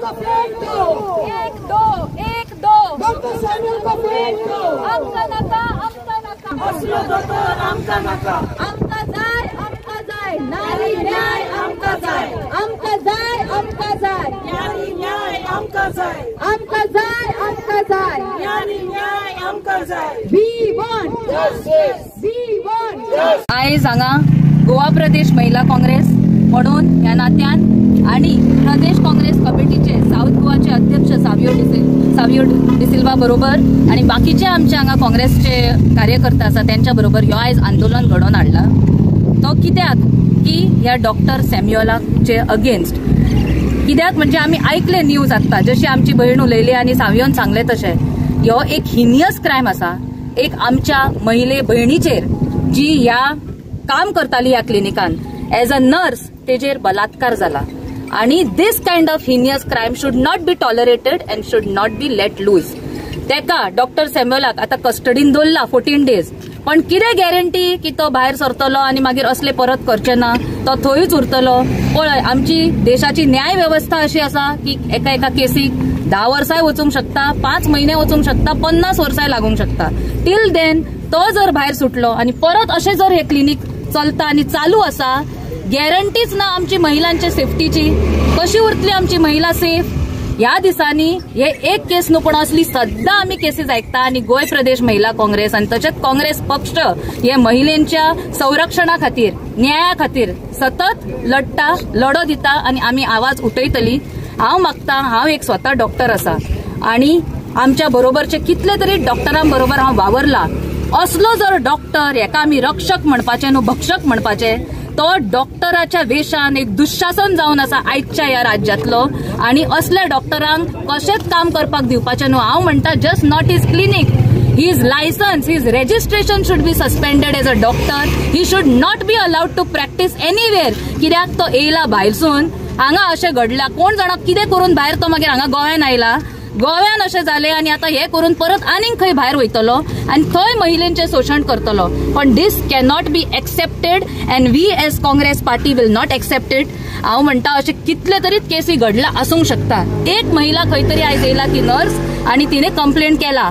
को फेंक दो। एक दो, एक दो, डॉक्टर सैमुअल को फेंक दो। आमकां नाका, आमकां नाका, असलो दोतोर आमकां नाका। आमकां जाय, आमकां जाय, नारी न्याय आमकां जाय, आमकां जाय, आमकां जाय, नारी न्याय आमकां जाय, आमकां जाय, आमकां जाय, नारी न्याय आमकां जाय। We want justice, we want. आयज हांगा गोवा प्रदेश महिला काँग्रेस म्हणून ह्या नात्यान आणि प्रदेश काँग्रेस कमिटीचे साऊथ गोवाचे अध्यक्ष सावियो डिसिल्वा बरोबर आणि बाकीचे आमचे हांगा काँग्रेसचे कार्यकर्ते आसा त्यांच्या बरोबर ह्यो आयज आंदोलन घडोवन हाडला। तो कित्याक की ह्या डॉक्टर सॅम्युअलाचे अगेन्स्ट कित्याक म्हणजे आमी आयकले न्यूज आत्तां जशी आमची भयण उलयली आनी सावियोन सांगलें तशें ह्यो एक हिनियस क्रायम आसा एक आमच्या महिले भयणीचेर जी ह्या काम करताली ह्या क्लिनिकान एज अ नर्स तेजेर बलात्कार जाला आणि this kind of heinous crime should not be tolerated and should not be let loose. तेका डॉक्टर सॅम्युअलाक आतां कस्टडीन दवरला 14 डेज, पण कितें गॅरंटी की तो भायर सरतलो आनी मागीर असले परत करचे ना, तो थंयूच उरतलो। पळय आमची देशाची न्याय वेवस्था अशी आसा की एका एका केसीक 10 वर्सांय वचूंक शकता, 5 म्हयने वचूंक शकता, 50 वर्सांय लागूंक शकता। टील then तो जर भायर सुटलो आनी परत अशें जर हे क्लिनीक चलता आनी चालू आसा, गॅरंटीच ना आमची महिलांच्या सेफ्टीची, कशी उरतली आमची महिला सेफ। ह्या दिसांनी हे एक केस न्हू पण असली सद्दां आमी केसीस आयकता आनी गोंय प्रदेश महिला काँग्रेस आनी तशेंच काँग्रेस पक्ष हे महिलेंच्या संरक्षणा खातीर न्याया खातीर सतत लढटा, लढो दिता आनी आमी आवाज उठयतली। हांव मागता, हांव एक स्वता डॉक्टर आसा आनी आमच्या बरोबरचे कितले तरी डॉक्टरां बरोबर हांव वावरला। असलो जर डॉक्टर हेका आमी रक्षक म्हणपाचें न्हू भक्षक म्हणपाचें, तो डॉक्टराच्या वेशान एक दुःशासन जावन आसा आयच्या ह्या राज्यांतलो आनी असल्या डॉक्टरांक कशेंच काम करपाक दिवपाचें न्हू। हांव म्हणटा just not his clinic, his licence, his registration should be suspended as a doctor. He should not be allowed to practise anywhere. कित्याक तो येयला भायरसून हांगा अशें घडला, कोण जाणा कितें करून भायर तो मागीर हांगा गोव्यान आयला, गोव्यान अशें जालें आनी आतां हें करून परत आनीक खंय भायर वयतलो आनी थंय महिलेंचें शोशण करतलो। पण this cannot be accepted and we as Congress party will not accept it. हांव म्हणटा अशें कितले तरी केसी घडला आसूंक शकता। एक महिला खंय तरी आयज येयला ती नर्स आनी तिणें कंप्लेंट केला।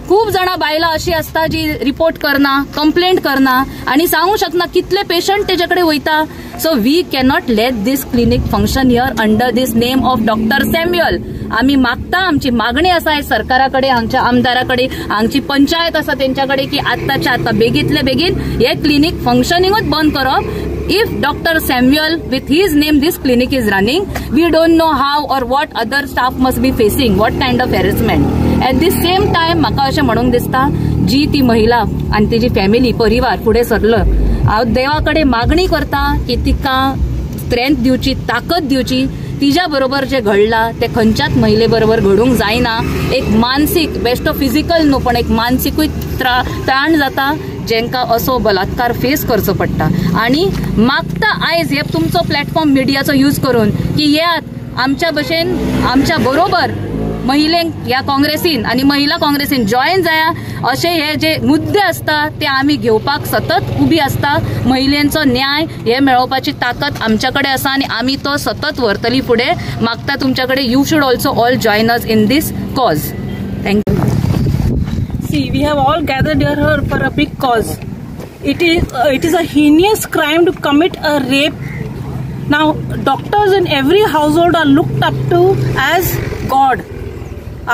खूब जाणां बायलां अशी आसता जी रिपोर्ट करना, कंप्लेंट करना आनी सांगूंक शकना कितले पेशंट तेजे कडेन वयता। So we cannot let this clinic function here under this name of doctor Samuel. आमी मागता, आमची मागणी आसा सरकारा कडेन, हांगच्या आमदारा कडेन, हांगची पंचायत आसा तेंच्या कडेन की आत्ताच्या आत्तां बेगींतले बेगीन हे क्लिनीक फंक्शनिंगूच बंद करप। If Dr. Samuel with his name this clinic is running, we don't know how or what other staff must be facing, what kind of harassment. At the same time म्हाका अशें म्हणूंक दिसता जी ती महिला आनी तेजी फॅमिली परिवार फुडें सरलो, हांव देवा कडेन मागणी करता की तिका स्ट्रेंथ दिवची, ताकद दिवची। तिज्या बरोबर जें घडलां तें खंयच्याच महिले बरोबर घडूंक जायना। एक मानसीक बेश्टो फिजिकल न्हू पण एक मानसिकूय त्राण जाता जेंका असो बलात्कार फेस करचो पडटा। आनी मागता आयज हे तुमचो प्लॅटफॉर्म मिडियाचो यूज करून की येयात आमच्या भशेन आमच्या बरोबर महिलेंक ह्या काँग्रेसीन आनी महिला काँग्रेसीन जॉयन जाया। अशे हे जे मुद्दे आसता ते आमी घेवपाक सतत उबी आसता। महिलेंचो न्याय हे मेळोवपाची ताकद आमच्या कडेन आसा आनी आमी तो सतत व्हरतली फुडें। मागता तुमच्या कडेन you should also all join us in this cause. Thank you. See, we have all gathered here for a big cause. It is a heinous crime to commit a rape. Now, doctors in every household are looked up to as God.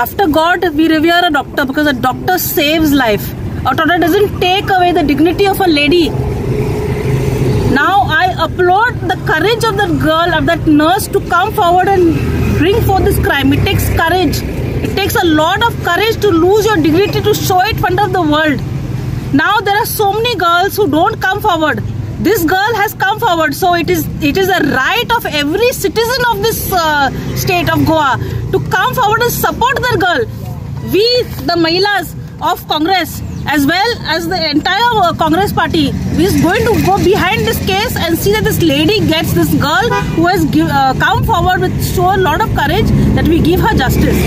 After God, we revere a doctor because a doctor saves life. A doctor doesn't take away the dignity of a lady. Now, I applaud the courage of that girl, of that nurse, to come forward and bring forth this crime. It takes courage. It takes a lot of courage to lose your dignity, to show it in front of the world. Now there are so many girls who don't come forward. This girl has come forward, so it is a right of every citizen of this state of Goa to come forward and support that girl. We, the Mahilas of Congress, as well as the entire Congress party, is going to go behind this case and see that this lady gets, this girl who has come forward with show a lot of courage, that we give her justice.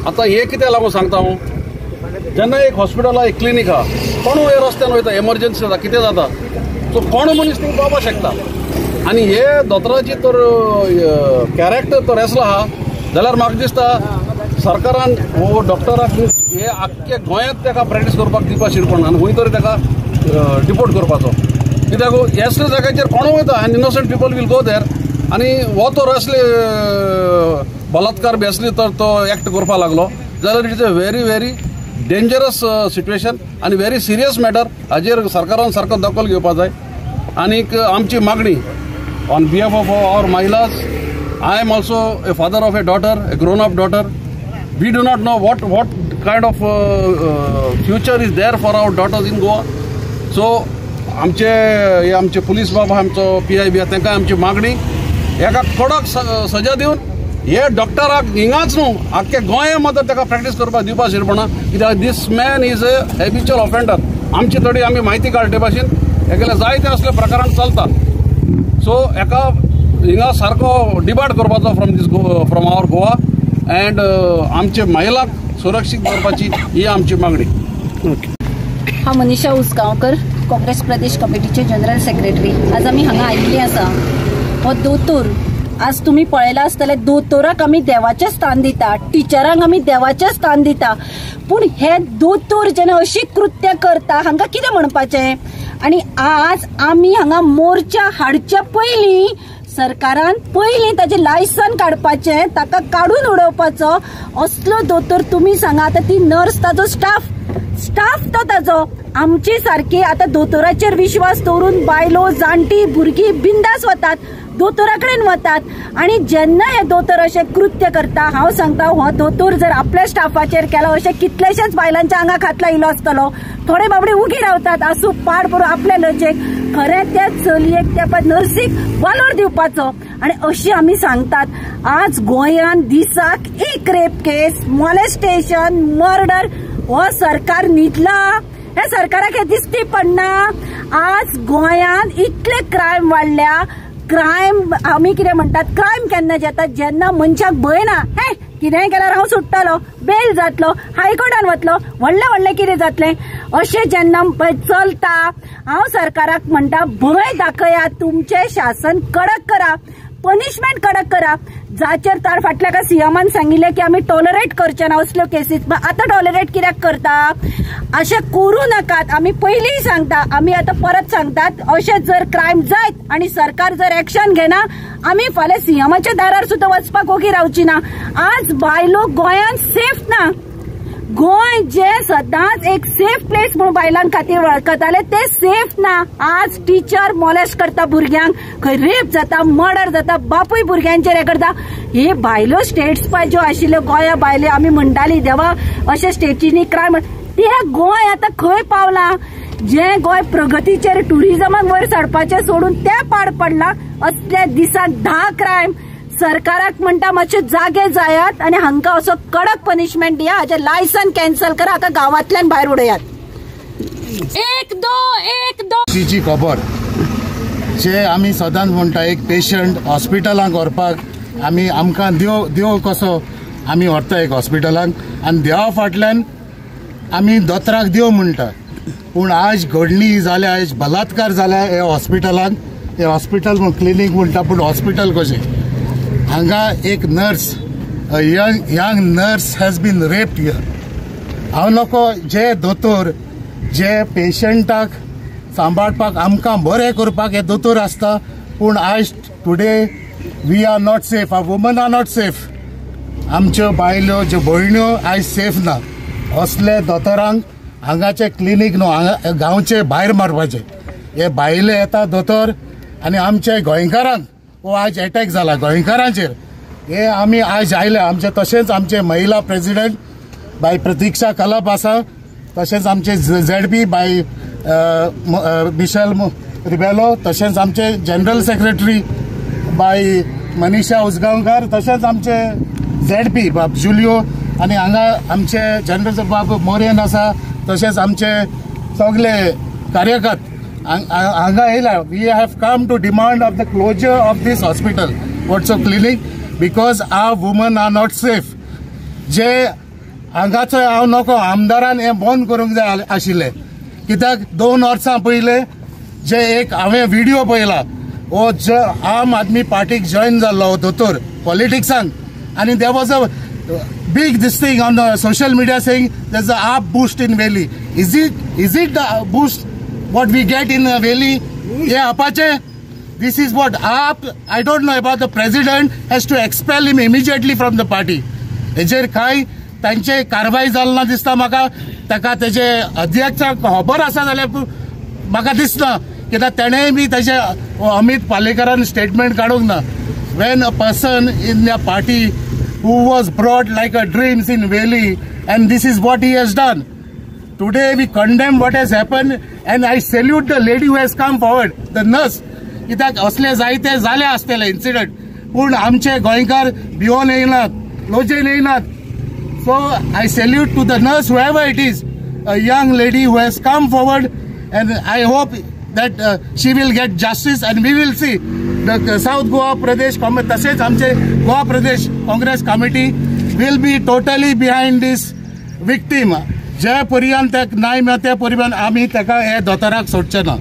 आता हे कित्याक लागून सांगता हांव, जेन्ना एक hospital एक clinic आहा, कोण हे रस्त्यान वयता, एमर्जन्सी जाता, कितें जाता, सो कोण मनीस थिंग पावपाक शकता। आनी हे दोतोराची तर कॅरेक्टर तर असलो आहा जाल्यार म्हाका दिसता सरकारान हो डॉक्टराक हे आख्खे गोंयांत ताका प्रॅक्टीस करपाक दिवपा शिरपण आनी खंय तरी ताका डिपोर्ट करपाचो. कित्याक असल्या जाग्याचेर कोणूय वयता आनी innocent people will go there आनी हो तर असले बलात्कार बी असली तर तो एक्ट करपाक लागलो जाल्यार it is a very very dangerous situation आनी व्हेरी सिरियस मॅटर. हाजेर सरकारान सारको दखल घेवपा जाय. आनीक आमची मागणी on behalf of our महिलास, I am also a father of a daughter, a grown up daughter. We do not know what kind of future is there for our daughters in Goa. So आमचे हे आमचे police बाबा आमचो PIB तांकां आमची मागणी एका कडक सजा दिवन हे डॉक्टराक हिंगाच न्हू आख्खे गोंया मात्र ताका प्रॅक्टीस करपाक दिवपा शिरपणा. कित्याक this man is a habitual offender. आमची थोडी आमी म्हायती काडटे भाशेन हेगेले जायते असले प्रकरण चलता. सो एका हिंगा सारको डिबार्ट करपाचो from this from our Goa and आमचे महिलांक सुरक्षीत दवरपाची ही आमची मागणी. हांव मनीषा उसगांवकर, काँग्रेस प्रदेश कमिटीचे जनरल सेक्रेटरी. आज आमी हांगा आयिल्ली आसा. हो दोतोर आज तुमी पळयला आसतले, दोतोराक आमी देवाचें स्थान दिता, टिचरांक आमी देवाचें स्थान दिता, पूण हे दोतोर जेन्ना अशी कृत्य करता हांकां कितें म्हणपाचें? आनी आज आमी हांगा मोर्चा हाडच्या पयलीं सरकारान पयलीं ताजें लायसन काडपाचें, ताका काडून उडोवपाचो. असलो दोतोर तुमी सांगा आतां ती नर्स, ताजो स्टाफ तो ताजो. आमची सारकी आतां दोतोराचेर विश्वास दवरून बायलो, जाणटी, भुरगीं बिंदास वतात, दोतोरा कडेन वतात. आनी जेन्ना हे दोतोर अशें कृत्य करता, हांव सांगता हो दोतोर जर आपल्या स्टाफाचेर केला अशें कितलेशेच बायलांच्या आंगाक हात लायलो आसतलो. थोडे बाबडे उगी रावतात, आसूं पाड पडूं आपल्या लजेक. खरें त्या चलयेक, त्या नर्सीक वालोर दिवपाचो. आनी अशी आमी सांगतात आज गोंयांत दिसाक एक रेप केस, मॉलेस्टेशन, मर्डर. हो सरकार न्हिदला? हे सरकाराक हे दिश्टी पडना? आज गोंयांत इतले क्रायम वाडल्या. क्रायम आमी कितें म्हणटात, क्रायम केन्ना जाता? जेन्ना मनशाक भंय ना, हे कितेंय केल्यार हांव सुट्टलो, बेल जातलो, हायकोर्टान वतलो, व्हडलें व्हडलें कितें जातलें, अशें जेन्ना चलता. हांव सरकाराक म्हणटा भंय दाखयात, तुमचें शासन कडक करा, पनिशमेंट कडक करा. जाचेर तार फाटल्या का सीएमान सांगिल्लें की आमी टॉलरेट करचे ना असल्यो केसीस, आतां टॉलरेट कित्याक करता? अशें करूं नाकात. आमी पयलीं सांगता, आमी आतां परत सांगतात, अशें जर क्रायम जायत आनी सरकार जर एक्शन घेना, आमी फाल्यां सीएमाच्या दारार सुद्दां वचपाक ओगी रावची ना. आज बायलो गोंयांत सेफ ना. गोंय जे सदांच एक सेफ प्लेस म्हणून बायलां खातीर वळखताले ते सेफ ना. आज टिचर मॉलेस्ट करता भुरग्यांक, खंय रेप जाता, मर्डर जाता, बापूय भुरग्यांचेर हें करता. हे भायल्यो स्टेट्स पळय ज्यो आशिल्ल्यो गोंया भायल्यो, आमी म्हणटाली देवा अशे स्टेटींनी क्रायम, ते गोंय आतां खंय पावलां? जे गोंय प्रगतीचेर टुरिजमाक वयर सरपाचें सोडून ते पाड पडलां. असल्या दिसाक 10 क्रायम. सरकाराक म्हणटा मातशे जागे जायात आनी हांकां असो कडक पनिशमेंट दिया, हाजें लायसन कॅन्सल करा, हाका गांवांतल्यान भायर उडयात. 1 2 1 2 ची खबर जे आमी सदांच म्हणटा, एक पेशंट हॉस्पिटलांक व्हरपाक आमी आमकां देव देव कसो आमी व्हरता एक हॉस्पिटलांक, आनी देवा फाटल्यान आमी दोतोराक देव म्हणटा. पूण आज घडणी जाल्या, आयज बलात्कार जाल्या हे हॉस्पिटलांक. हे हॉस्पिटल म्हूण क्लिनीक म्हणटा, पूण हॉस्पिटल कशें? हांगा एक nurse, young nurse has been raped here. हांव नको जे दोतोर जे पेशंटाक सांबाळपाक आमकां बरें करपाक हे दोतोर आसता, पूण आयज today we are not safe, our women are not safe. आमच्यो बायलो ज्यो भयण्यो आयज सेफ ना. असले दोतोरांक हांगाचे क्लिनीक न्हू, हांगा गांवचे भायर मारपाचे. हे भायले येता दोतोर आनी आमचे गोंयकारांक हो आज एटॅक जाला गोंयकारांचेर. हे आमी आयज आयले आमचे, तशेंच आमचे महिला प्रेजिडेंट बाय प्रतिक्षा कलप आसा, तशेंच आमचे झेडपी बाय मिशेल रिबेलो, तशेंच आमचे जनरल सेक्रेटरी बाय मनीषा उसगांवकर, तशेंच आमचे झेडपी बाब जुलियो, आनी हांगा आमचे जनरल बाब मोरेन आसा, तशेंच आमचे सगळे कार्यकर्ते हांगा येयला. We have come to demand of the closure of this hospital what's clinic because our women are not safe. जे हांगाचो हांव नको आमदारान हें बंद करूंक जाय आशिल्लें, कित्याक 2 वर्सां पयलें जे एक हांवें व्हिडियो पळयला, हो आम आदमी पार्टीक जॉयन जाल्लो हो दोतोर पॉलिटिक्सान आनी there was a big this thing on the social media saying there is a AAP boost in Veli. Is it the boost what we get in Veli? हे आपाचे. This is what AAP, I don't know about the president has to expel him immediately from the party. हेजेर कांय तांचे कारवाय जाल ना दिसता म्हाका. ताका तेजे अध्यक्षाक खबर आसा जाल्यार म्हाका दिसना, कित्याक तेणेय बी तेजे अमित पालेकरान स्टेटमेंट काडूंक ना. When a person in the party who was brought like a dreams in Veli, and this is what he has done. Today we condemn what has happened and I salute the lady who has come forward, the nurse. कित्याक असले जायते जाले आसतले incident, पूण आमचे गोंयकार भिवोन येयनात, लजेन येयनात. So I salute to the nurse, whoever it is, a young lady who has come forward, and I hope that she will get justice and we will see the South Goa Pradesh Congress तसेच आमचे Goa Pradesh Congress committee will be totally behind this victim. जे पर्यंत न्याय मेळटा ते पर्यंत आमी ताका हे दोतोराक सोडचे ना.